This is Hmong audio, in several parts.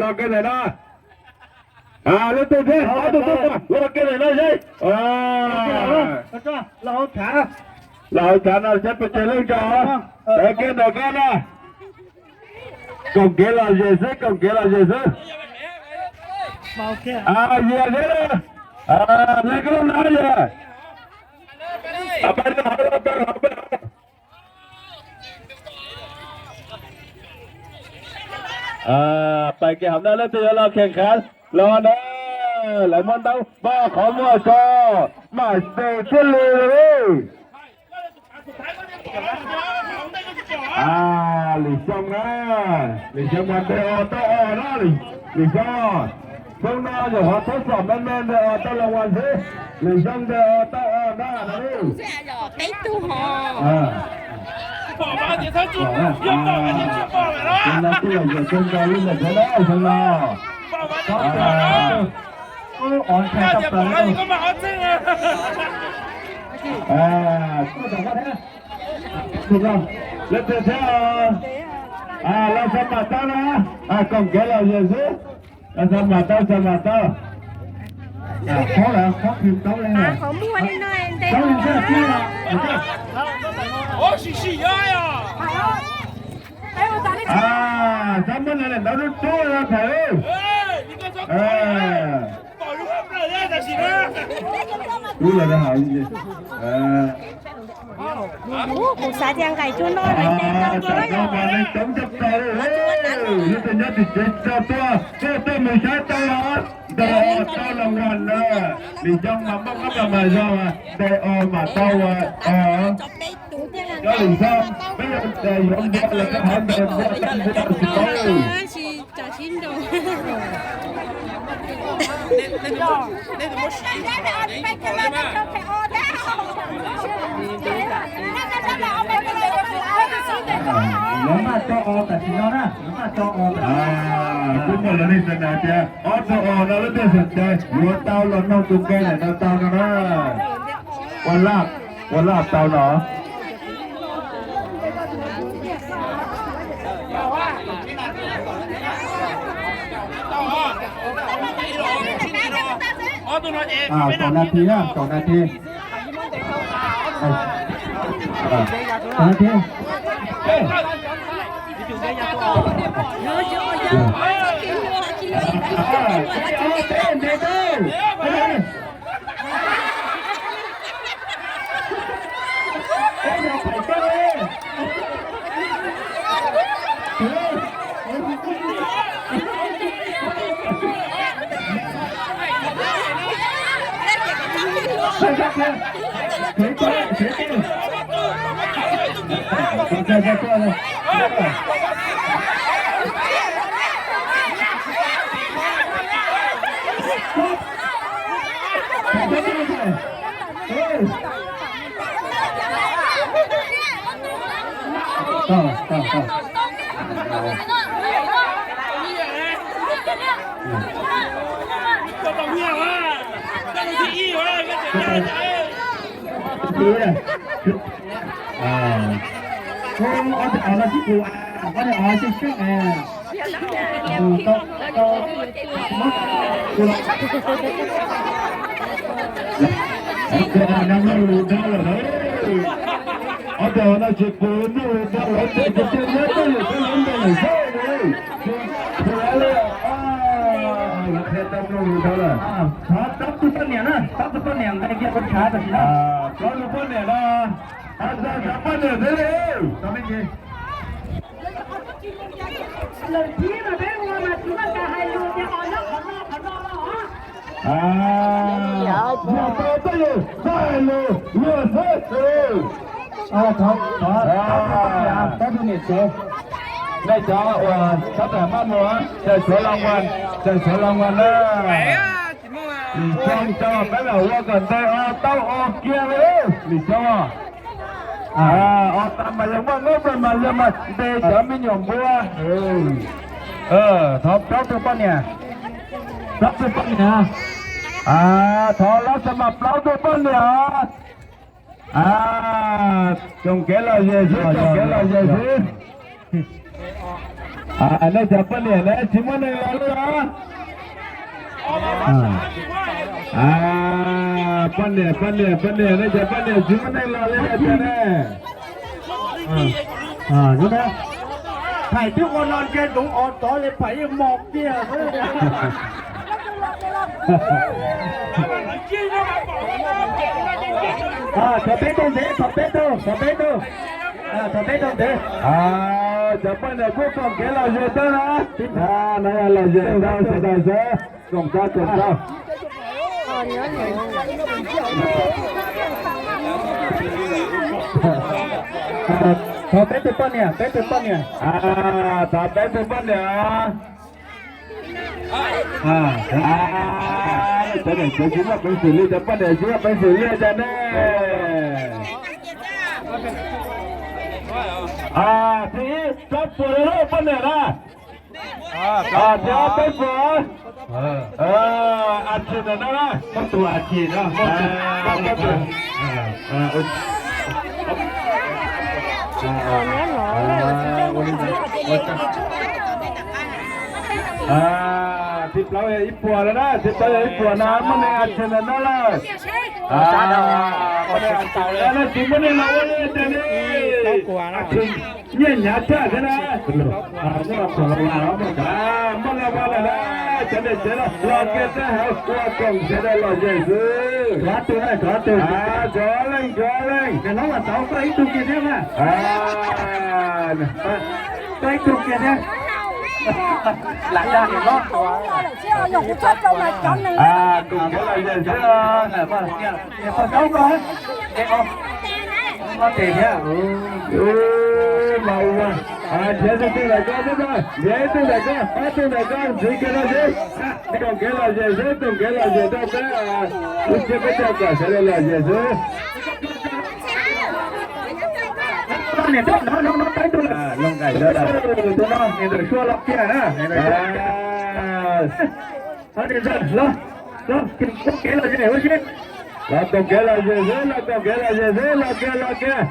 Los kev ntawm no. Leej twg thiab ob tug tuaj los kev ntawm no seb. Los hauv chav no seb puas tsawg leej tso. Kev ntawm ko na. Koom kev lom zem xwb, koom kev lom zem xwb. Yias thiab, leej koj lub nab yog. Pab hauv, pab hauv, pab hauv. Pais kev hauv no leej twg yuav los khees khav los na, lawv muab ntaub npog qhov muag tso, mam tes thiaj li. Lwm xyoo na, lwm xyoo mas ntes os tau os na, lwm xyoo. Xyoo no nyuam qhuav txhob xom me me ntes os tau los xwb, lwm xyoo ntes os tau os na. Xyoo no twb yog yawm kawg nkaus li lawm thiab na, xyoo no. Leej twg thiab, los xav mam tau na, koom kev lom zem xwb, los xav mam tau, xav mam tau. Qhov lawm, qhov phim tau li, tau li ntawd xwb. Xav muab nws ntawd rub rub no thawm. Ub los rau hauv. Kuv xav tias nqaim tsuag no lawv ntes tau kawg. Coob coob tau, leej twg nyob tim tsev tso tuaj, tuaj tuaj mus saib tau los ntes os tau los mas na. Lwm xyoo mas muaj qab mas mas zog ntes os mam tau os. Cov lwm xyoo peb yuav ntes yuav npua los peb hov ntes npua tau npua tsis tau. Lawv maj tso os tam sim no na, lawv maj tso os. Kuv muaj lawv nej sawv daws tias ob tug os no lub twg xav tes yuav tau los noog tus nqe ntawm no tau no na. Ua laj, ua laj tau no. Kaum nas this na, kaum nas this. Kaum nas this. Ob tug os no tsis pum, ob tug os seb seb. Ob tug os no tsis pum, nug rau lawv tes tus twg nyob twj ywm thiab lawv ntes lawm seb. Qhia tau nug rau lawm. Thov plaub tug poj niam na, plaub tug poj niam nqe kiag ua tshav tam sim no. Plaub tug poj niam no, thov tau cov poj niam thiab li. Yog tau peb lus, peb lus, lus xwb. Nej cov uas sab tawm maj mus, tseem tshuav los mus, tseem tshuav los mus na. Lwm xyoo tso peb mam ua kom ntes os tau os kiag li. Lwm xyoo os tas mas yog muaj neeb mas yog mas ntes cov me nyuam npua. Thov plaub tug poj niam, plaub tug poj niam, thov lawv txhua mas plaub tug poj niam. Tsoom kev lom zem xwb, tsoom kev lom zem xwb. Nej cov poj niam na tsis muaj neeg los li los? Poj niam, poj niam, poj niam, nej cov poj niam tsis muaj neeg los li los cas ne? Phais twb ua no ntshe ntoov os tod li phais yeej mos kiag. Thov peb tug ntev, thov peb tug, thov peb tug, thov peb tug ntev. Cov poj niam kuj koom kev lom zem tau na. No yog lom zem tau sawv daws xwb, koom tau, koom tau. Thov peb tug poj niam, peb tug poj niam. Thov peb tug poj niam. Cov niam tsev tsis muaj peev xwm li, cov poj niam tsis muaj peev xwm li cas ne. Thib ib, rab puas li lub poj niam na. Thib ob peb puas. A tsis ntawm no na. Muab tus a tsis no. Thib plaub yog ib puas no na, thib plaub yog ib puas no, muaj neeg a tsis ntawm no lawm. Muaj neeg a tsis ntawm no, tsis muaj neeg los ua li cas li. Nyiaj hnyav tshaj thiab na. Muaj qhov los muaj, muaj los ua lawm na. Cov niam tsev los kiag sab hauv ua koom sawv daws lom zem xwb. Cov leej, cov leej. Koj ib tug kiag thiab na. Koj ib tug kiag thiab. Lam dag niam hlob. Koom kev lom zem xwb. Niam pog Saub koj, es o, koj tes thiab. Mas ua, nrhiav xwb twg ntawm koj xwb, nrhiav ib tug ntawm koj, ob tug ntawm koj ntxiv kiag no xwb. Koom kev lom zem xwb, koom kev lom zem rau peb, kuv cia peb cov kom sawv daws lom zem xwb. Niam tus no, niam ntawm Suav los kiag na. Los, los, koom kev lom zem huv si. Los koom kev lom zem xwb, los koom kev lom zem xwb, los kiag, los kiag.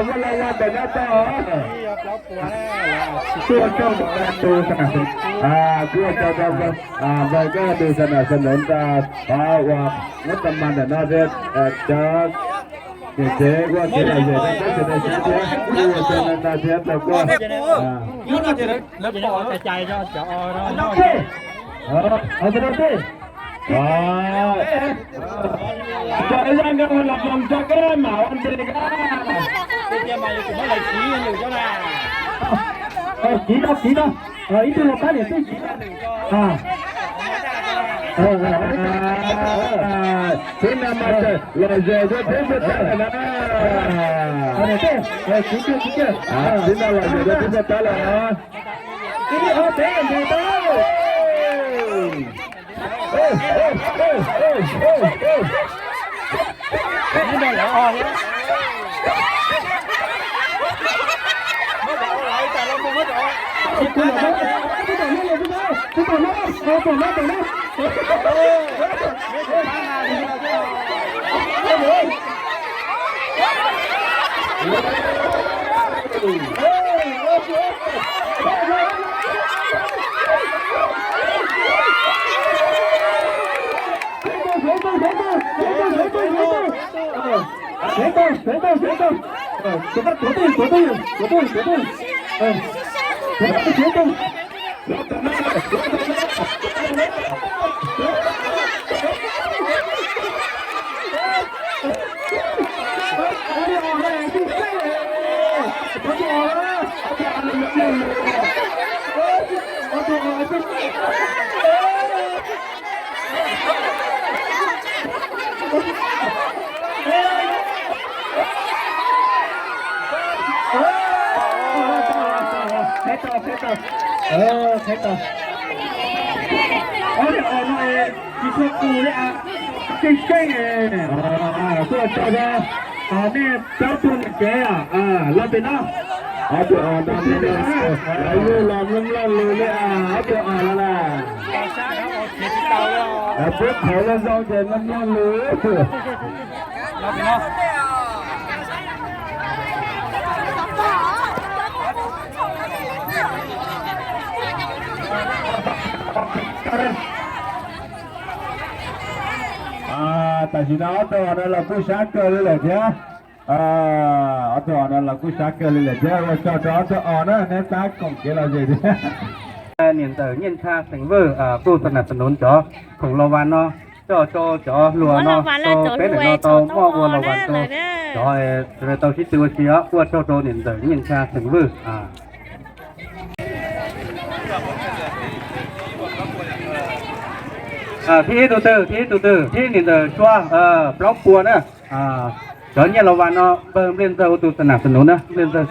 Muaj los ua ntawm no tau. Kuj ua tsaug rau tus xas nas xas nuv, npawg koj tus xas nas xas nuv ntag, thov ua muab tau mas ntawm no thiab, cov niam tsev ua kev lom zem rau peb sawv daws thiab, kuj ua tsaug ntau ntau thiab rau koj. Tso ib zaj nkauj los mloog tso koj mam ua ntej koj. Kiv no, kiv no, ib tug los pab niam tij kiv no. Tib no mas lom zem rau peb sawv daws na. Tib no lom zem rau peb sawv daws lawm. Ib ob peb ntawd tau. Sawv tau, sawv tau, sawv tau. Sawv tau, sawv tau, sawv tau. Tuav, tuav, tuav, tuav, tuav, tuav, tuav. Sawv tau, sawv tau. Qheb tau, qheb tau. Ob tug os no es tsis tshua qus li as, seej seej. Tuaj tso rau nej plaub tug niam tsev los pem no. Ob tug os no, lawv yug los mloog loj lus li as, ob tug os no na. Peb qhov zoo zoo ces mloog loj lus. Tam sim no ob tug no los kuj sab kawg li lawm thiab. Ob tug no los kuj sab kawg li lawm thiab, ua tsaug rau ob tug os na, neb tab koom kev los ze thiab. Niam ntxawm Nyiaj Ntsha xeem Vwj kuj xas nas xas nuv cov khoom los vas no coj rau cov hluas no, rau peb ntawm no tau muaj ua los vas rau cov sawv daws tau sib tw ua si os, ua tsaug rau niam ntxawm Nyiaj Ntsha xeem Vwj. Thib ib tug twg, thib ib tug twg, thib niam ntxawm Suav plaub puas na. Cov nyiaj los vas no npawg Npliaj Ntxawg ua tus xas nas xas nuv na, Npliaj Ntxawg.